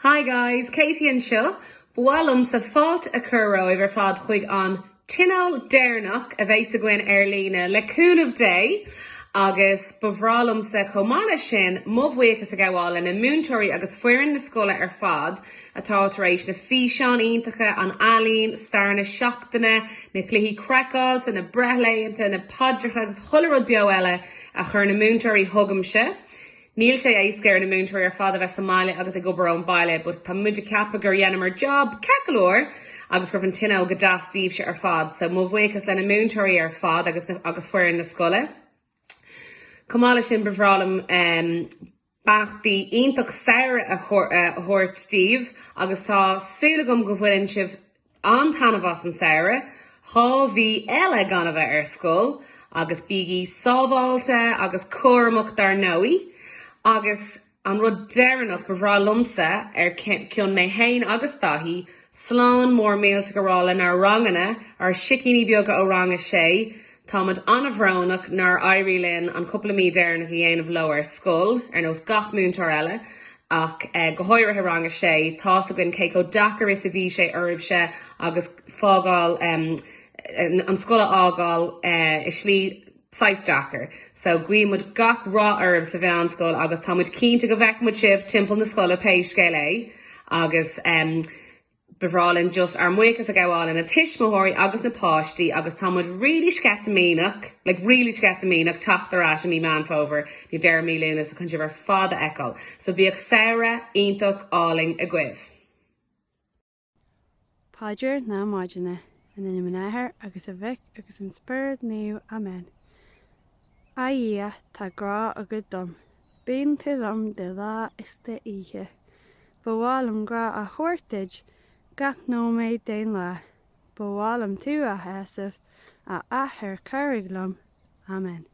Hi guys, Katie anseo. Ba mhaith liomsa fáilte a chur romhaibh ar fad chuig an tionól deireanach a bheas againn ar líne, le cúnamh Dé, agus ba bhreá liomsa chomh maith leis sin mo bhuíochas a ghabháil le na múinteoirí agus foireann na scoile ar fad atá tar éis na físeáin iontacha, an ealaín, stair na seachtaine, na cluichí craiceáilte, na breithlaethanta, na paidreacha agus chuile rud beo eile a chuir na múinteoirí chugamsa. Níl sé éasca ar na múinteoirí ar fad a bheith sa mbaile agus ag obair ón baile but tá muid ag ceapadh gur dheineamar job ceart go leor agus go raibh an tionól go deas daoibhse ar fad. So mo bhuíochas le na múinteoirí ar fad agus agus foireann na scoile. Chomh maith leis sin ba bhreá liom beannachtaí iontach samhraidh a thabhairt daoibh agus tá súil agam go bhfuileann sibh an-taitneamh as an samhradh, 2 mhí eile gan a bheith ar scoil, agus bígí sábháilte agus cúramach dar ndóigh. Agus an rud deireanach, ba bhreá liomsa, ar cionn mé fhéin agus Daithí, slán mór millteach a rá lenár ranganna, ár sicíní beaga ó rang a sé. Táimid an-bhrónach nár éirigh linn an cúpla mí deireanach a dhéanamh leo ar scoil, ar nós gach múinteoir eile, ach go háirithe rang a sé. Tá's againn cé chomh deacair is a bhí sé oraibhse agus fágáil, an scoil a fhágáil i slí saghas deacair. So guímid gach rath oraibh sa mheánscoil agus táimid cinnte go bhfeicfimid sibh timpeall na scoile pé scéal é agus. Ba bhreá linn just ár mbuíochas a ghabháil le na tuismitheoirí agus na páistí agus tá muid really sceitimíneach, like really sceitimíneach teacht ar ais i mí Meán Fómhair nó deireadh mí Lúnasa chun sibh ar fad a fheiceáil. So bíodh samhradh iontach álainn agaibh. Paidir na Maidine, In ainm an Athar agus an Mhic agus an Spioraid Naomh. Amen. A Dhia, tá grá agat dom. Bíonn tú liom de lá is de oíche. Ba mhaith liom grá a thabhairt duit gach nóiméad den lá. Ba mhaith liom tú a shásamh, a Athair cabhraigh liom. Amen.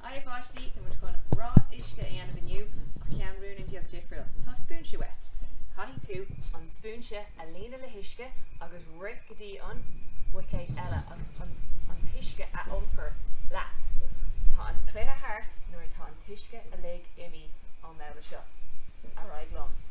Haigh a pháistí, tá muid chun rás uisce a dhéanamh inniu ach ceann ruainnín beag difriúil. Tá spúinse uait. Caithfidh tú an spúinse a líonadh le huisce agus rith go dtí an buicéad eile agus an t-uisce a iompar leat. Tá an cluiche thart nuair atá an t-uisce uilig imithe ón mbabhla seo. Ar aghaidh liom.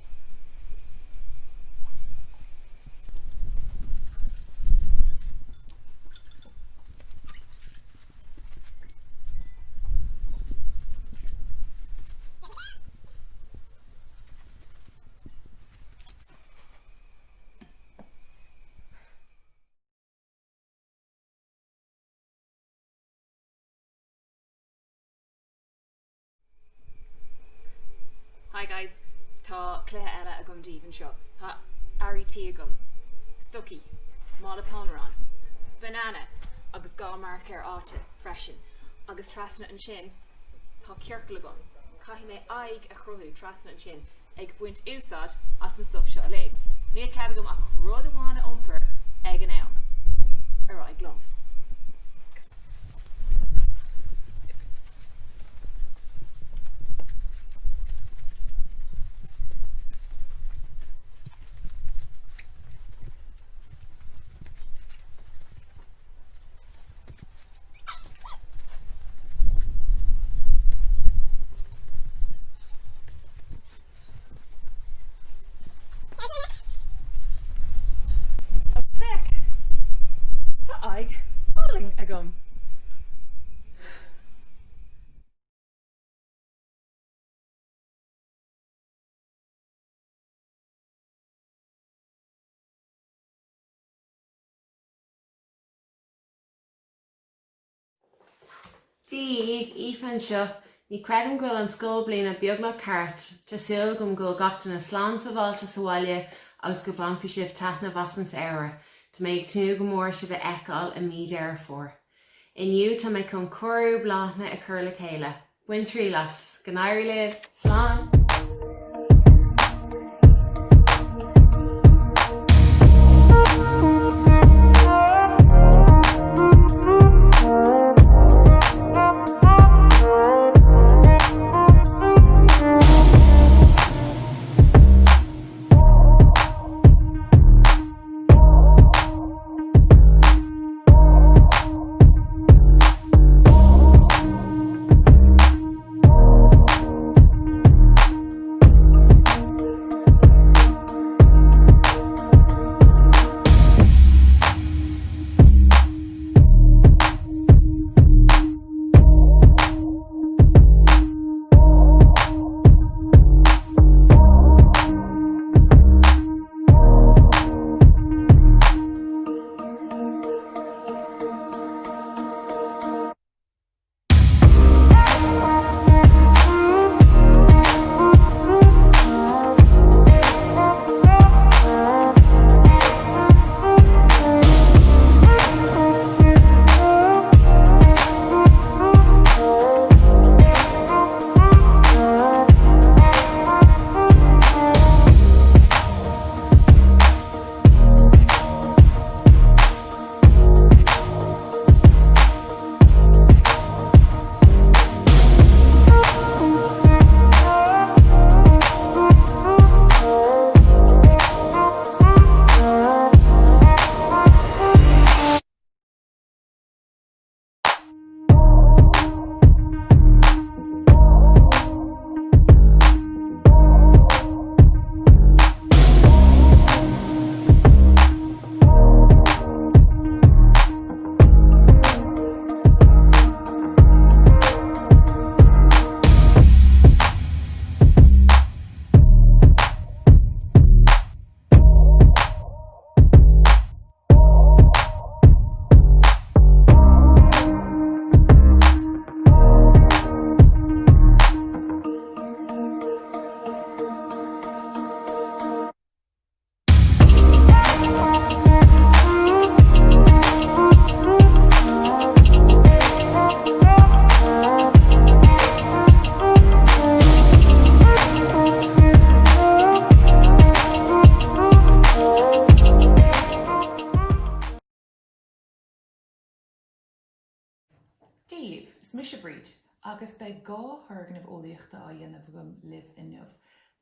Hi guys, tá cluiche eile agam daoibh anseo. Tá earraí tí agam, stocaí, mála pónaireáin, banana agus gá marcóir áite freisin. Agus trasna ansin tá ciorcal agam. Caithfidh mé aghaidh a chruthú trasna ansin ag baint úsáid as an stuif seo uilig. Níl cead agam ach rud amháin a iompar ag an am. Ar aghaidh liom. Agus féach! Tá aghaidh álainn agam! Dia dhaoibh, Aoife anseo. Ní chreidim go bhfuil an scoil bliana beagnach thart. Tá súil agam go bhfuil gach duine slán sábháilte sa bhaile agus go bainfidh sibh taitneamh as an samhradh. Tá mé ag tnúth go mór sibh a fheiceáil i mí Deireadh Fómhair. Inniu tá mé chun cóiriú bláthanna a chur le chéile. Bain triail as. Go n-éirí libh. Slán! Dia dhaoibh, is mise Bríd agus beidh gá thurgnamh eolaíochta á dhéanamh agam libh inniu.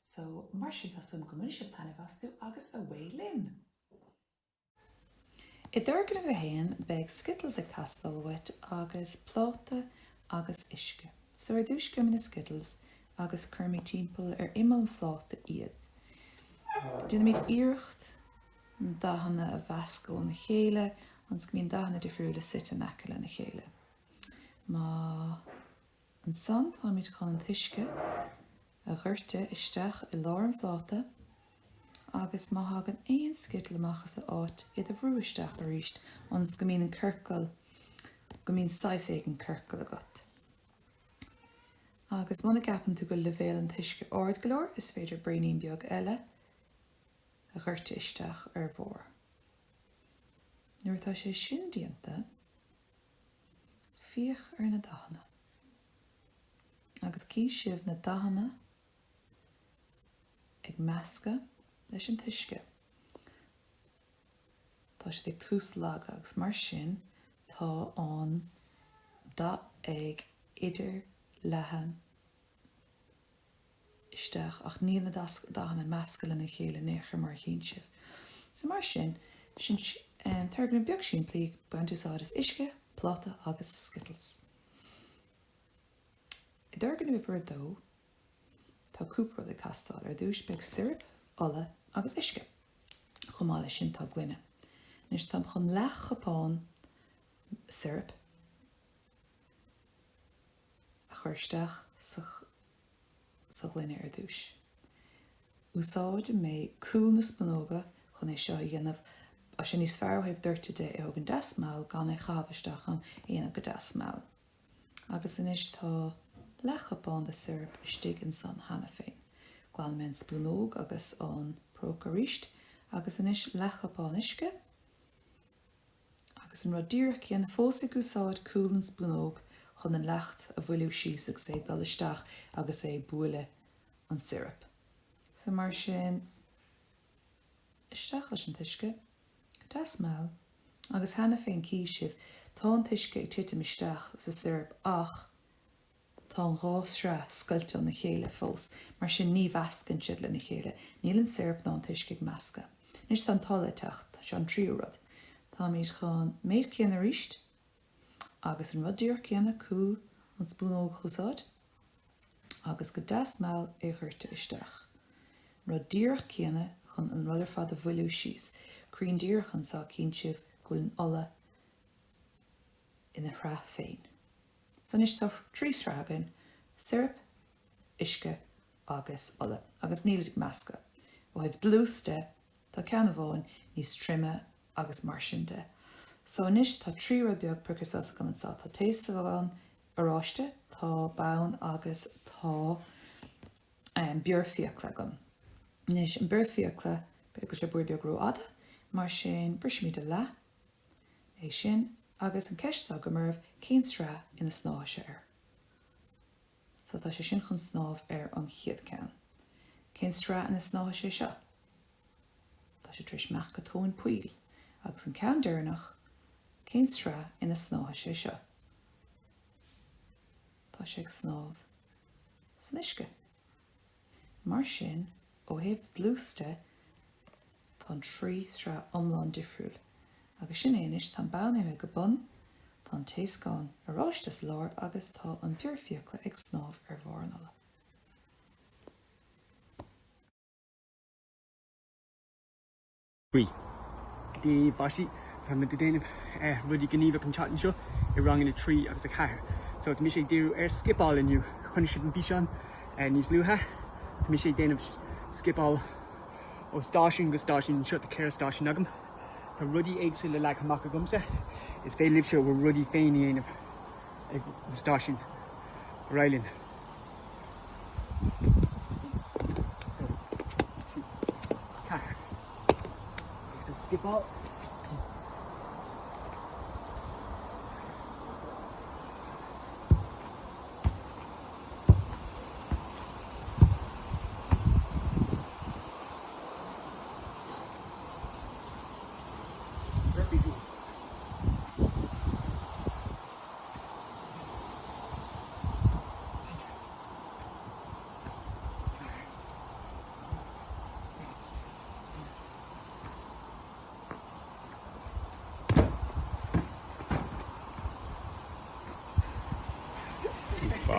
So, mar sin tá súil agam go mbainfidh sibh taitneamh astu agus away linn! I dturgnamh a haon beidh skittles ag teastáil uait agus pláta agus uisce. So ar dtús gheobhaimid na skittles agus cuirimid timpeall ar imeall an phláta iad. Déanaimid iarracht na dathanna a mheascadh óna chéile ionas go mbíonn dathanna difriúla suite in aice lena chéile. Má. Ansan táimid chun an t-uisce a dhoirteadh isteach i lár an phláta agus má thagann aon scittle amach as a áit, iad a bhrú isteach arís ionas go mbíonn an ciorcal, go mbíonn saghas éigin ciorcail agat. Agus muna gceapann tú go bhfuil leibhéal an t-uisce ard go leor, is féidir braoinín beag eile a dhoirteadh isteach ar bharr. Nuair atá sé sin déanta, Féach ar na dathanna. Agus tchí sibh na dathanna ag meascadh leis an t-uisce. Tá siad ag tús laga agus mar sin tá an dath ag idirleathadh isteach ach níl na dathanna measctha lena chéile in aon chor mar a chíonn sibh. So mar sin, sin turgnamh beag simplí ag baint úsáid as uisce, pláta agus skittles. I dturgnamh uimhir a dó, tá cúpla rud ag teastáil. Ar dtús beidh sirip, ola agus uisce. Chomh maith leis sin tá gloine. Anois táim chun leathchupán sirip a chur isteach sa sa ghloine ar dtús. Úsáidfidh mé cúl na spúnóga chun é seo a dhéanamh. Tá sé níos fearr ó thaobh doirteadh de, é a thógaint deas mall, gan é a chaitheamh isteach ann, é a dhéanamh go deas mall. Agus anois tá leathchupán de sirip istigh ansan cheana féin. Glanfaidh mé an spúnóg agus an próca arís. Agus anois leathchupán uisce. Agus an rud díreach céanna, fós ag úsáid cúl an spúnóg chun an leacht a mhoilliú síos agus é ag dul isteach agus é ag bualadh an sirip. So mar sin, isteach leis an t-uisce, go deas mall, agus cheana féin tchí sibh, tá an t-uisce ag titim isteach sa sirip ach Tá an dhá shraith scoilte óna chéile fós, mar sin ní mheascann siad lena chéile. Níl an sirip ná an t-uisce ag meascadh. Anois tá an t-ola ag teacht. Seo an tríú rud. Táimid chun méid céanna arís agus an rud díreach céanna, cúl an spúnóg a úsáid agus go deas mall é a dhoirteadh isteach. An rud díreach céanna chun an rud ar fad a mhoilliú síos. Cruinn díreach anseo, cíonn sibh go bhfuil an ola ina shraith féin. So anois tá trí sraith againn, sirip, uisce agus ola, agus nílid ag meascadh. Ó thaobh dlús de, tá ceann amháin níos troime agus mar sin de. So anois tá trí rud beag pioctha suas agam anseo. Tá taoscán oráiste, tá bonn agus tá bior fiacla agam. Anois an bior fiacla, b'fhéidir go bhfuil sé bior beag rófhada, mar sin brisimid i leath. É sin agus an ceist atá agam oraibh, cén sraith ina snámhfaidh sé air? So tá sé sin chun snámh ar an chéad ceann. Cén sraith ina snámhfaidh sé seo? Tá sé tar éis imeacht go tóin poill. Agus an ceann deireanach, cén sraith ina snámhfaidh sé seo? Tá sé ag snámh san uisce. Mar sin, ó thaobh dlús de, tá an trí sraith iomlán difriúil. Agus sin é anois, tá an bonn imithe go bun, tá an taoscán oráiste sa lár agus tá an bior fiacla ag snámh ar bharr an ola. Dia daoibh a pháistí. Tá muid ag déanamh rudaí gníomhach an tseachtain seo i ranganna 3 agus 4. So tá mise ag díriú ar scipeáil inniu. Chonaic sibh an físeán níos luaithe. Tá mise ag déanamh scipeáil ó stáisiún go stáisiún. Anseo tá 4 stáisiún agam. Tá rudaí éagsúla leagtha amach agamsa. Is féidir libhse bhur rudaí féin a dhéanamh ag na stáisiúin. Ar aghaidh linn. 4. Agus an scipeáil.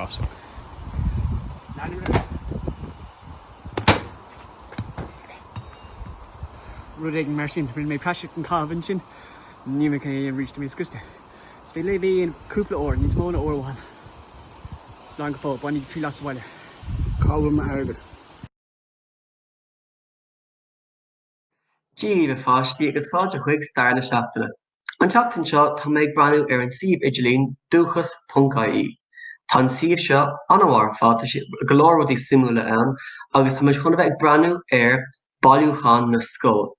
uafásach. Leanúint ar aghaidh. Rud éigin mar sin. Rinne mé praiseach den chaitheamh ansin. Níl mé chun é a dhéanamh arís, tá mé scriosta. Is féidir libh é a dhéanamh cúpla uair, níos mó ná uair amháin. Slán go fóill, bainigí triail as sa bhaile. Cá bhfuil m'airgead? Dia daoibh a pháistí agus fáilte chuig Stair na Seachtaine. An tseachtain seo tá mé ag breathnú ar an suíomh idirlín dúchas.ie. Tá an suíomh seo an-mhaith ar fad, tá sé go leor rudaí suimiúla ann agus tá muid chun a bheith ag breathnú ar Bailiúchán na Scol.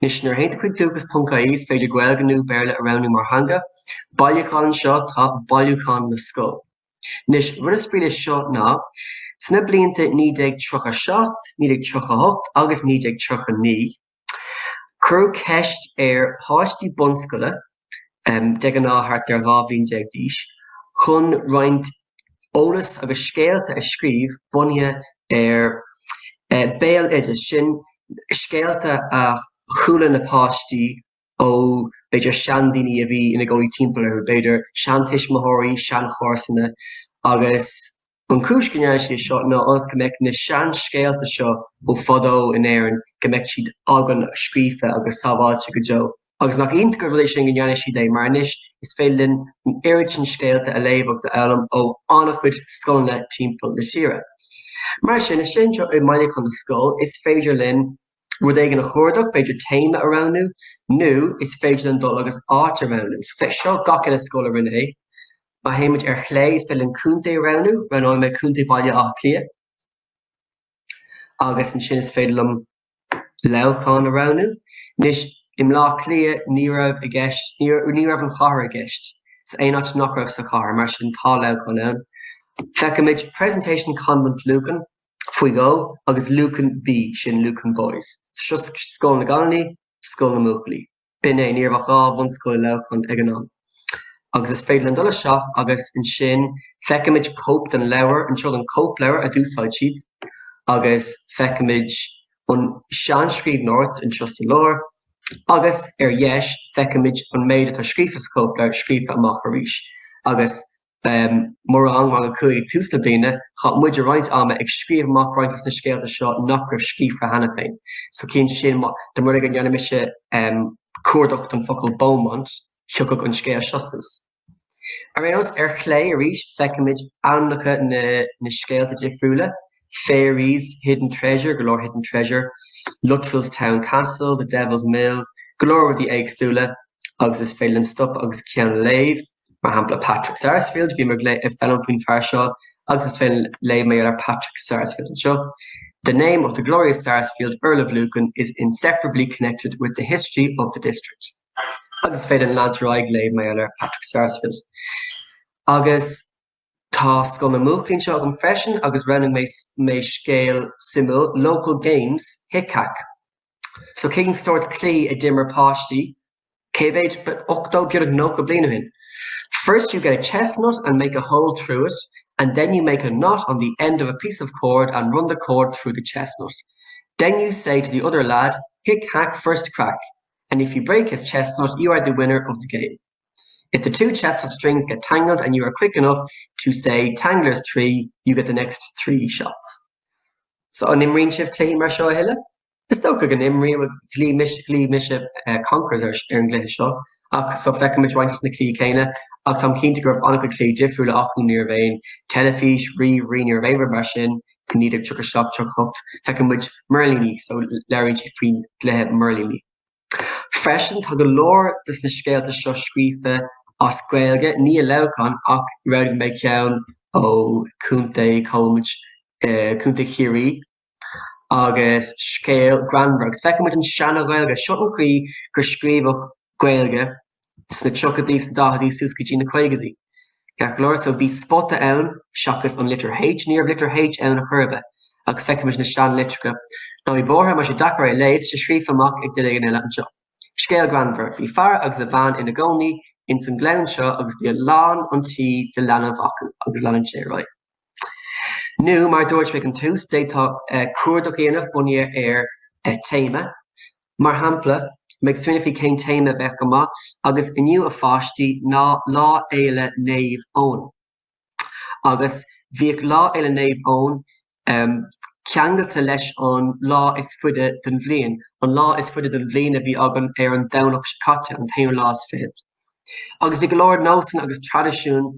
Anois nuair a théann tú chuig dúchas.ie is féidir Gaeilge nó Béarla a roghnú mar theanga. Bailiúchán anseo tá Bailiúchán na Scol. Anois, rud is spraoi leis seo ná, sna blianta 1937, 1938 agus 1939, cuireadh ceist ar pháistí bunscoile, de ghnáth thart ar 12 bhliain d'aois, chun roinnt eolas agus scéalta a scríobh bunaithe ar béaloideas, sin scéalta a chuala na páistí ó b'fhéidir seandaoine a bhí ina gcónaí timpeall orthu, b'fhéidir seantuismitheoirí, seanchomharsana agus an chúis go ndearna siad seo ná ionas go mbeadh na seanscéalta seo ó fadó in Éirinn, go mbeadh siad againn scríofa agus sábháilte go deo. Agus nach iontach an rud é sin go ndearna siad é mar anois is féidir linn an oiread sin scéalta a léamh agus a fhoghlaim ó an-chuid scoileanna timpeall na tíre. Mar sin, istigh anseo i mBailiúchán na Scol is féidir linn rud éigin a chuardach, b'fhéidir téama a roghnú, nó is féidir linn dul agus áit a roghnú. So seo gach uile scoil a rinne é. Má théimid ar chlé, is féidir linn contae a roghnú, roghnóidh mé Contae Bhaile Átha Cliath. Agus ansin is féidir liom Leamhcán a roghnú. Anois, i mBleá Cliath ní raibh i gceist, ní raibh an chathair i gceist, so aon áit nach raibh sa chathair, mar sin tá Leamhcán ann. Feicimid Presentation Convent Lucan. faoi dhó agus Lucan B, sin Lucan Boys. So seo Scoil na gCailíní, Scoil na mBuachaillí. B'in é, ní raibh ach 2 bhunscoil i Leamhcán ag an am. Agus is féidir linn dul isteach agus ansin feicimid cóip den leabhar, anseo an cóipleabhar a d'úsáid siad agus feicimid an seanscríbhneoireacht anseo sa lár agus ar dheis feicimid an méid atá scríofa sa chóipleabhar scríofa amach arís agus Mo rang, rang 5 ag tús na bliana, chaith muide roinnt ama ag scríobh amach roinnt dos na scéalta seo nach raibh scríofa cheana féin. So cinnte sin, dá mba rud é go ndearna mise cuardach don focal Beaumont, thiocfadh an scéal seo suas. Ar aon nós, ar chlé arís, feicimid ainmneacha na na scéalta difriúla, Fairies, Hidden Treasure, go leor Hidden Treasure, Luttrellstown Castle, The Devil's Mill, go leor rudaí éagsúla agus is féidir linn stop agus ceann a léamh. Mar shampla Patrick Sarsfield, bhí mé ag foghlaim faoin fear seo agus is féidir léamh mar gheall ar Patrick Sarsfield anseo. The name of the glorious Sarsfield, Earl of Lucan, is inseparably connected with the history of the district. Agus is féidir leanúint ar aghaidh léamh mar gheall ar Patrick Sarsfield. Agus tá Scoil na mBuachaillí anseo agam freisin agus roghnaigh mé mé scéal suimiúil, Local Games, Hic Hac. So cén sórt cluichí a d'imir páistí Cé mhéad? 80, beagnach 90 bliain ó shin. First you get a chestnut and make a hole through it and then you make a knot on the end of a piece of cord and run the cord through the chestnut. Then you say to the other lad, hic hack first crack and if you break his chestnut you are the winner of the game. If the two chestnut strings get tangled and you are quick enough to say tanglers 3 you get the next 3 shots. So an imríonn sibh cluichí mar seo a thuilleadh? Is dócha go n-imrím, ghlaoigh mise, ghlaoigh mise Conkers ar ar an gcluiche seo ach so feicimid roinnt de na cluichí céanna ach táim cinnte go raibh an-chuid cluichí difriúla acu, ní raibh aon teilifís, ríomhairí, ní raibh aon rud mar sin i 1937, 38. Feiceann muid mirlíní so labhraíonn siad faoin gcluiche mirlíní. Freisin tá go leor de na scéalta seo scríofa as Gaeilge, ní i Leamhcán ach roghnaigh mé ceann ó Chontae, cá bhfuil muid, Contae Chiarraí. agus scéal greannmhar agus feiceann muid an seana-Ghaeilge. Seo an chaoi gur scríobhadh Gaeilge sna tríochaidí, sna daichidí suas go dtí na caogaidí. Ceart go leor, so bhí spota ann seachas an litir H, ní raibh litir H ann ar chor ar bith agus feiceann muid na sean-litreacha. Ná bí buartha, má tá sé deacair é a léamh, tá sé scríofa amach ag duine éigin eile anseo. Scéal greannmhar. Bhí fear agus a bhean ina gcónaí ins an gclann seo agus bhí a lán an tí de leanbh acu agus leanann sé ar aghaidh. Nó, mar a dúirt mé ag an tús, d'fhéadfá cuardach a dhéanamh bunaithe ar téama. Mar shampla, mé ag smaoineamh faoi cén téama a bheadh go maith, agus inniu a pháistí, ná Lá Fhéile Naomh Eoin. Agus. Bhíodh Lá Fhéile Naomh Eoin ceangailte leis an lá is faide den bhliain, an lá is faide den bhliain a bhí againn ar an Domhnach seo caite, an t-aonú lá is fichead. Agus bhí go leor nósanna agus traidisiún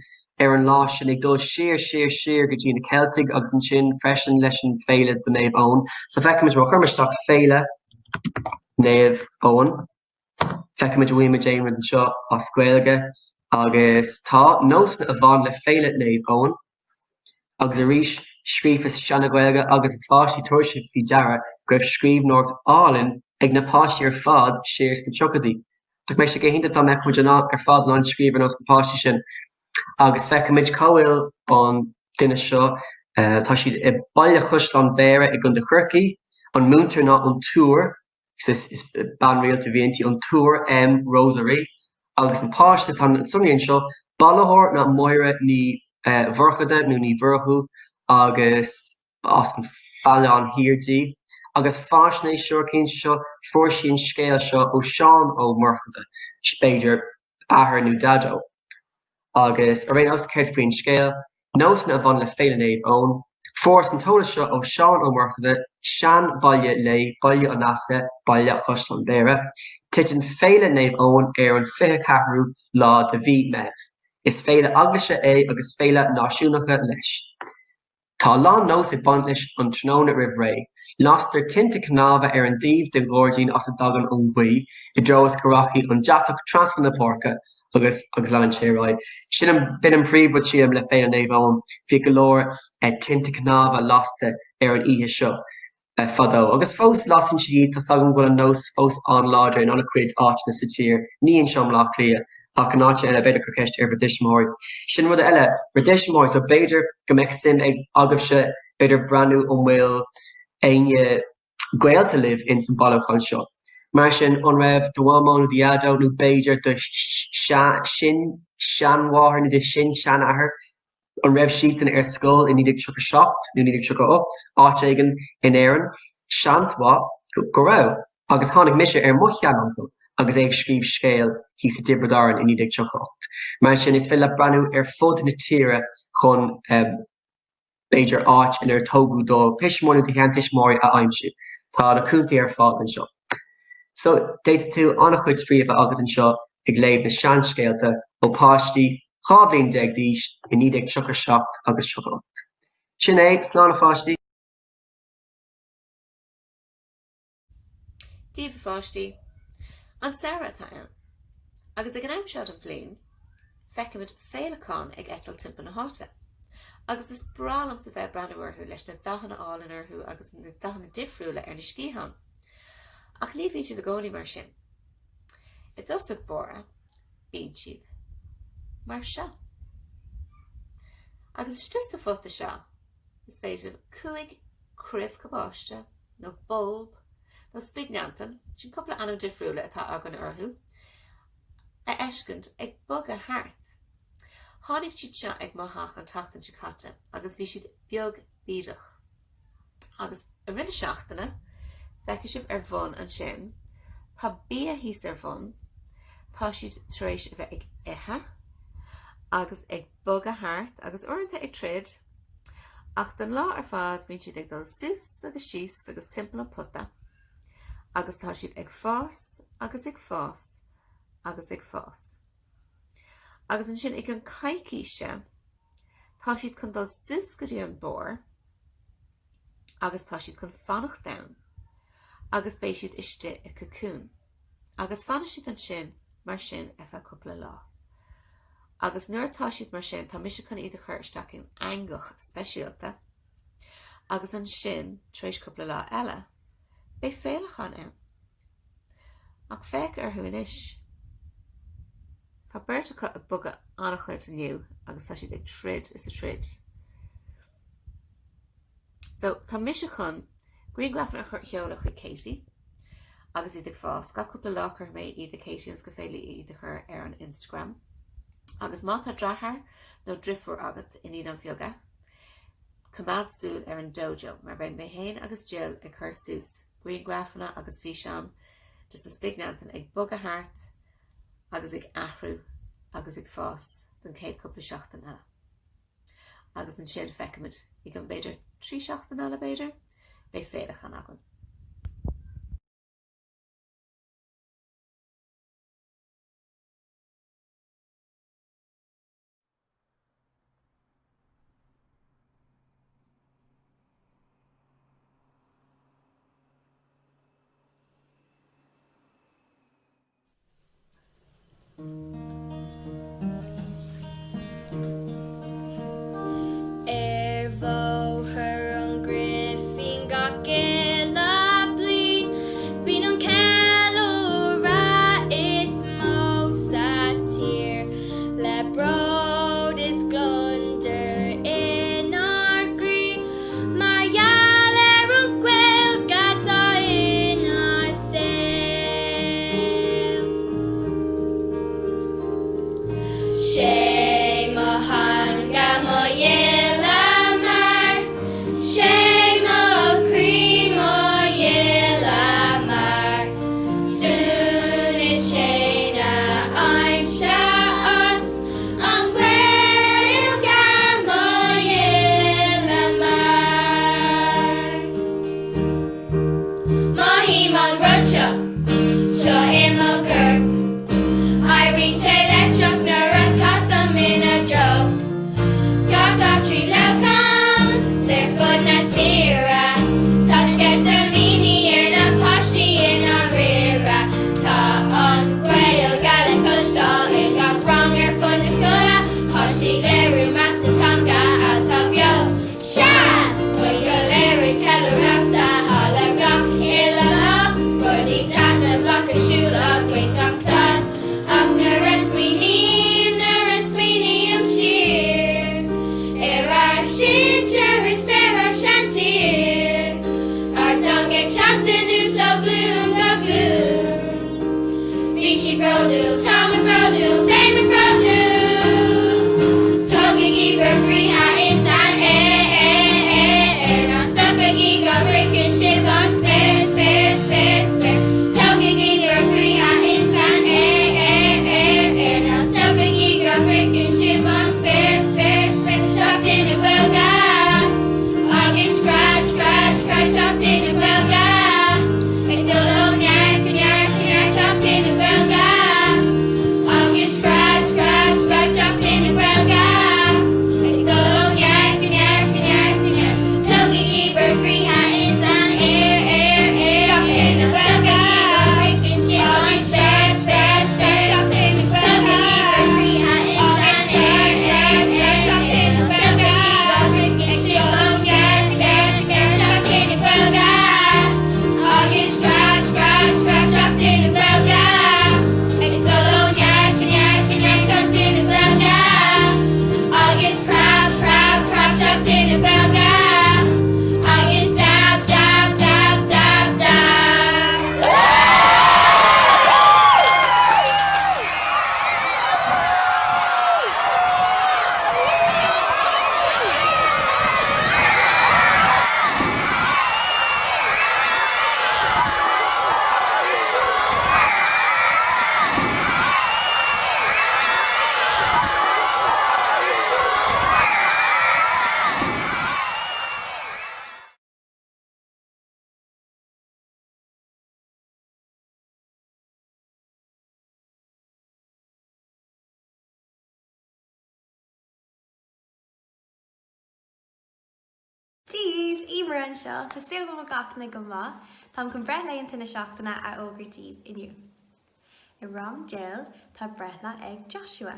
ar an lá sin ag dul siar, siar, siar go dtí na Ceiltigh agus ansin freisin leis an féile do Naomh Eoin. So feicfimid, má chuirim isteach Féile Naomh Eoin. Feicfimid an bhfaighimid aon rud anseo as Gaeilge agus tá nósanna a bhain le Féile Naomh Eoin agus arís scríofa sa Seana-Ghaeilge agus a pháistí tabharfaidh sibh faoi deara go raibh scríbhneoireacht álainn ag na páistí ar fad siar sna tríochaidí. Nach mbeadh sé go hiontach dá mbeadh muid ar fad in ann scríobh ar nós na páistí sin? Agus feicfimid cá bhfuil an duine seo, tá siad i Baile Chaisleáin Bhéarra i gContae Chorcaí, an múinteoir ná an tIúr is bean rialta a bhí inti, an tIúr M. Rosary, agus an páiste, tá na sonraí anseo, bailitheoir ná Máire Ní Mhurchadha nó Ní Mhurchú agus as an Faoileán Thiar di, agus faisnéiseoir cinnte seo, fuair sí an scéal seo ó Seán Ó Murchadha, b'fhéidir athair nó daideo. Agus ar aon nós, céard faoin scéal? Nósanna a bhain le Féile Naomh Eoin. Fuarthas an t-eolas seo ó Seán Ó Murchadha, Sean-Bhaile Léith, Baile an Easa, Baile Chaisleáin Bhéarra. Titeann Féile Naomh Eoin ar an 24ú lá de mhí Meitheamh. Is féile eaglaise é agus féile náisiúnacha leis. Tá a lán nós ag baint leis an tráthnóna roimh ré. Lastar tinte cnámha ar an dtaobh den ghairdín as a dtagann an ghaoth, i dtreo is go rachaidh an deatach trasna na páirce agus agus leanann sé ar aghaidh. Sin an, b'in an príomhrud sílim le Féile Naomh Eoin, bhíodh go leor tinte cnámha lasta ar an oíche seo. fadó. Agus fós lasann siad iad, tá's agam go bhfuil an nós fós an-láidir in an-chuid áiteanna sa tír, ní anseo i mBleá Cliath, ach in áiteanna eile, b'fhéidir cuir ceist ar bhur dtuismitheoirí. Sin rud eile, bhur dtuismitheoirí, so b'fhéidir go mbeadh suim ag agaibhse b'fhéidir breathnú an bhfuil éinne gaolta libh ins an bailiúchán seo. Mar sin, an raibh do mhamó nó do dhaideo nó b'fhéidir do sin-seanmháthair nó do sin-seanathair An raibh siadsan ar scoil i 1937 nó 1938, áit éigin in Éirinn? Seans mhaith go raibh. Agus tháinig mise ar mo sheanuncail agus é ag scríobh scéil thíos i dTiobraid Árann i 1938. Mar sin, is féidir leat breathnú ar fud na tíre chun, b'fhéidir, áit inar tógadh do thuismitheoirí nó do sheantuismitheoirí a aimsiú. Tá na cúntaí ar fáil anseo. So, d'fhéadfadh tú an-chuid spraoi a bheith agat anseo ag léamh na seanscéalta ó páistí 12 bhliain d'aois i 1937 agus 38. Sin é, slán a pháistí! Dia daoibh a pháistí. An samhradh atá ann. Agus ag an am seo den bhliain, feicimid féileacáin ag eitilt timpeall na háite. Agus is breá liomsa bheith ag breathnú orthu leis na dathanna álainn orthu agus na dathanna difriúla ar na sciatháin. Ach ní bhíonn siad i gcónaí mar sin. I dtosach báire, bíonn siad mar seo. Agus istigh sa phota seo, is féidir libh 5 chroibh cabáiste nó bolb nó spig neantain, sin cúpla ainm difriúla atá againn orthu, a fheiscint ag bogadh thart. Tháinig siad seo ag mo theach an tseachtain seo caite agus bhí siad beag bídeach. Agus i rith na seachtaine, feicfidh sibh ar bhun ansin, tá bia thíos ar bhun, tá siad tar éis a bheith ag ithe agus ag bogadh thart agus uaireanta ag troid, ach don lá ar fad bíonn siad ag dul suas agus síos agus timpeall an pota agus tá siad ag fás agus ag fás agus ag fás. Agus ansin i gcionn coicíse, tá siad chun dul suas go dtí an barr agus tá siad chun fanacht ann agus beidh siad istigh i cocoon agus fanfaidh siad ansin mar sin ar feadh cúpla lá. Agus nuair atá siad mar sin, tá mise chun iad a chur isteach in eangach speisialta agus ansin, tar éis cúpla lá eile, beidh féileacáin ann. Ach féach orthu anois. Tá beirt acu ag bogadh an-chuid inniu agus tá siad ag troid is ag troid. So, tá mise chun grianghrafanna a sheoladh chuig Katie agus iad ag fás. Gach cúpla lá cuirfidh mé iad ag Katie ionas gur féidir léi iad a chur ar an Instagram. Agus má tá deartháir nó driofúr agat i Naíonáin Bheaga, coimeád súil ar an Dojo mar beidh mé féin agus Jill ag cur suas grianghrafanna agus físeáin de na spig neantain ag bogadh thart agus ag athrú agus ag fás don chéad cúpla seachtain eile. Agus ansin feicfimid i gceann b'fhéidir 3 seachtain eile b'fhéidir, beidh féileacán againn. Ar Bhóthar an Ghrifín gach uile bliain, bíonn an ceiliúradh is mó sa tír, le bród is gliondar inár gcroí, mar gheall ar an Ghaeilge atá inár saol. 'Sé mo theanga mo ghiolla mear, 'Sé mo chroí mo ghiolla mear, 'S dún is séan a fhaighimse as an Ghaeilge mo ghiolla mear. Mothaím an rud seo, seo i mo chorp. Éiríonn sé leictreach nuair a chasaim ina dtreo. Gach áit tríd Leamhcán 's ar fud na tíre, tá sceitimíní ar na páistí i ndáiríre. Tá an Ghaeilge le cloisteáil i ngach rang ar fud na scoile, páistí ag léiriú meas don teanga atá beo. Sea! Muid go léir ag ceiliúradh sa halla gach uile lá, rudaí taitneamhach ar siúl againn gan stad. Ach nuair a smaoiním, nuair a smaoiním siar ar ár sinsear is ar ár seantír, ár dteanga ag teacht anuas ó ghlúin go glúin. Bhí siad bródúil, táimid bródúil, beimid bródúil. Tógaigí bhur gcroíthe ins an aer, ná stopaigí go shroicheann sibh an spéir, spéir, spéir, spéir. Tógaigí bhur gcroíthe ins an aer, ná stopaigí go shroicheann sibh an spéir, spéir, spéir. Seachtain na Gaeilge agus scread, scread, scread, Seachtain na Gaeilge. Ag dul ó neart go neart go neart Seachtain na Gaeilge agus scread, scread, scread Seachtain na Gaeilge Ag dul ó neart go neart go neart go neart Tógaigí bhur gcroíthe ins an aer, aer, aer, Seachtain na Gaeilge go shroicheann sibh an spéir, spéir, spéir Seachtain na Gaeilge Tógaigí bhur gcroíthe ins an aer, aer, aer, Seachtain na Gaeilge go shroicheann sibh an spéir, spéir, spéir Seachtain na Gaeilge. Agus scread, scread, scread Seachtain na Gaeilge Ag dul ó neart go neart go neart Seachtain na Gaeilge Agus preab, preab, preab Seachtain na Gaeilge Agus dab, dab, dab, dab, dab. Dia daoibh, Eimear anseo, tá súil agam go bhfuil gach duine go maith. Táim chun breithlaethanta na seachtaine a fhógairt daoibh inniu. I rang Jill tá breithlá ag Joshua.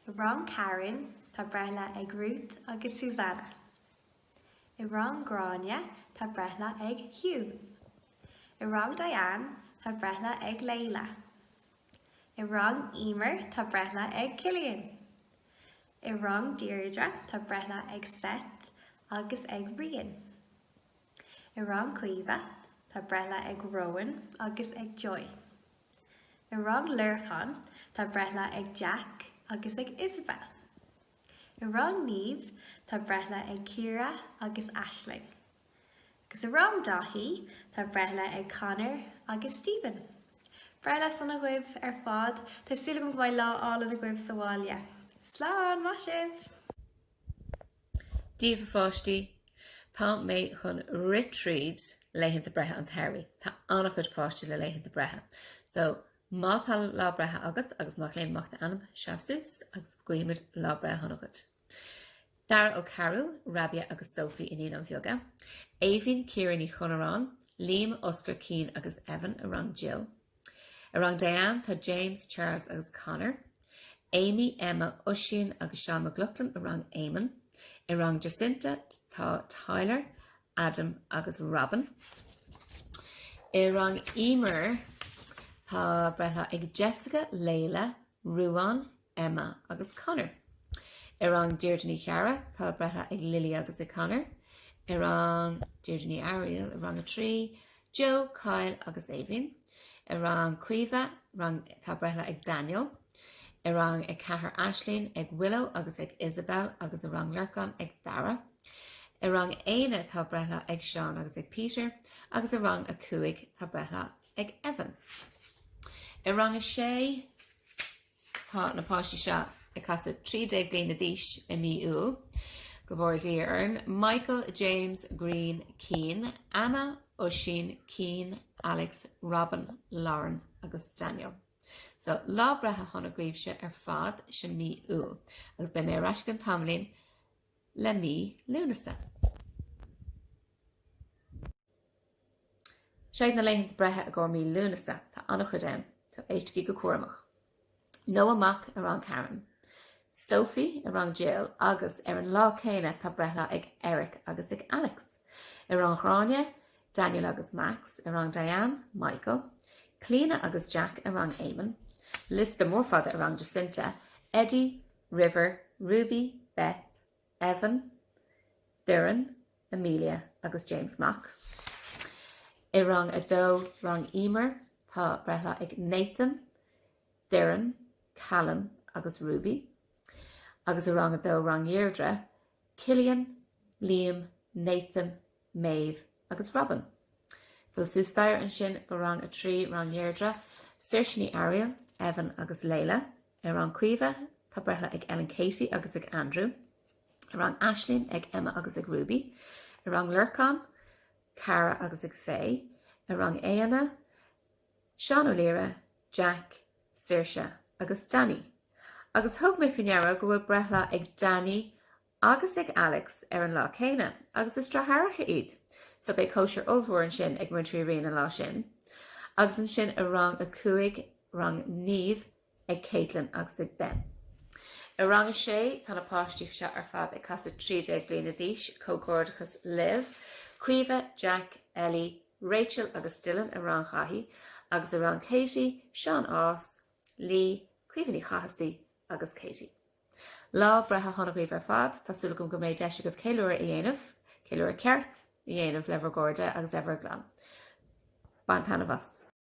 I rang Karen tá breithlá ag Ruth agus Susanna. I rang Gráinne tá breithlá ag Hugh. I rang Diane tá breithlá ag Layla. I rang Eimear tá breithlá ag Cillian. I rang Deirdre tá breithlá ag Seth agus ag Rian. I rang Caoimhe tá breithlá ag Rowan agus ag Joy. I rang Lorcán tá breithlá ag Jack agus ag Isabel. I rang Niamh tá breithlá ag Ciara agus Aisling. Agus i rang Daithí, tá breithlá ag Conor agus Stephen. Breithlá sona dhaoibh ar fad, tá súil agam go mbeidh lá álainn agaibh sa bhaile. Slán, maith sibh! Dia daoibh a pháistí, tá mé chun rith tríd laethanta breithe an tsamhraidh. Tá an-chuid páistí le laethanta breithe. So, má tá lá breithe agat agus má ghlaoim amach d'ainm, seas suas agus guífimid lá breithe shona dhuit. Dara Ó Cearúil, Rabia agus Sophie i Naíonáin Bheaga, Aoibhinn, Ciara Ní Chonaráin, Liam, Oscar, Cian agus Evan i rang Jill. I rang Diane tá James, Charles agus Conor, Amy, Emma, Oisín agus Seán McLoughlin i rang Éamonn. I rang Jacinta tá Tyler, Adam agus Robin. I rang Emer tá breithlá ag Jessica, Layla, Ruán, Emma agus Conor. I rang Deirdre Ní Chearra tá breithlá ag Lily agus ag Conor. I rang Deirdre Ní Fhearghail i rang 3, Joe, Kyle agus Aoibhinn. I rang Caoimhe rang tá breithlá ag Daniel. I rang 4 Aisling ag Willow agus ag Isabel agus i rang Lorcán ag Dara. I rang Éanna tá breithlá ag Seán agus ag Peter agus i rang 5 tá breithlá ag Evan. I rang 6 tá na páistí seo ag casadh 13 bliana d'aois i mí Iúil. Go bhfóire Dia orainn. Michael, James, Green, Cian, Anna, Oisín, Cian, Alex, Robin, Lauren agus Daniel. So, lá breithe shona dhaoibhse ar fad, sin mí Iúil. Agus beidh mé ar ais i gceann tamaillín le mí Lúnasa. Seo iad na laethanta breithe i gcomhair mí Lúnasa. Tá an-chuid ann, so éistigí go cúramach. Noah Mac i rang Karen, Sophie i rang Jill agus ar an lá céanna tá breithlá ag Eric agus ag Alex. I rang Ghráinne, Daniel agus Max, i rang Diane, Michael, Clíona agus Jack i rang Éamonn, liosta mór fada i rang Jacinta, Eddie, River, Ruby, Beth, Evan, Doireann, Amelia agus James Mac. I rang 2, rang Emer, tá breithlá ag Nathan, Doireann, Callum agus Ruby. Agus i rang 2, rang Dheirdre, Cillian, Liam, Nathan, Maeve agus Robin. Dul suas staighre ansin go rang 3, rang Dheirdre, Saoirse Ní Fhearghail, Evan agus Layla. I rang Caoimhe, tá breithlá ag Ellen Katie agus ag Andrew. I rang Aisling ag Emma agus ag Ruby. I rang Lorcán, Cara agus ag Faye. I rang Éanna, Seán Ó Laoire, Jack, Saoirse agus Danny. Agus thug mé faoi ndeara go bhfuil breithlá ag Danny agus ag Alex ar an lá céanna, agus is deartháireacha iad, so beidh cóisir ollmhór ansin ag Múinteoir Uí Riain an lá sin. Agus ansin i rang 5, rang Niamh, ag Caitlin agus ag Ben. I rang 6, tá na páistí seo ar fad ag casadh 13 bliana d'aois, comhghairdeachas libh! Caoimhe, Jack, Ellie, Rachel agus Dylan i rang Dhaithí, agus i rang Katie, Seán Ás, Lee, Caoimhe Ní Chathasaigh agus Katie. Lá breithe shona dhaoibh ar fad, tá súil agam go mbeidh deis agaibh ceiliúradh a dhéanamh, ceiliúradh ceart a dhéanamh le bhur gcairde agus le bhur gclann. Bain taitneamh as!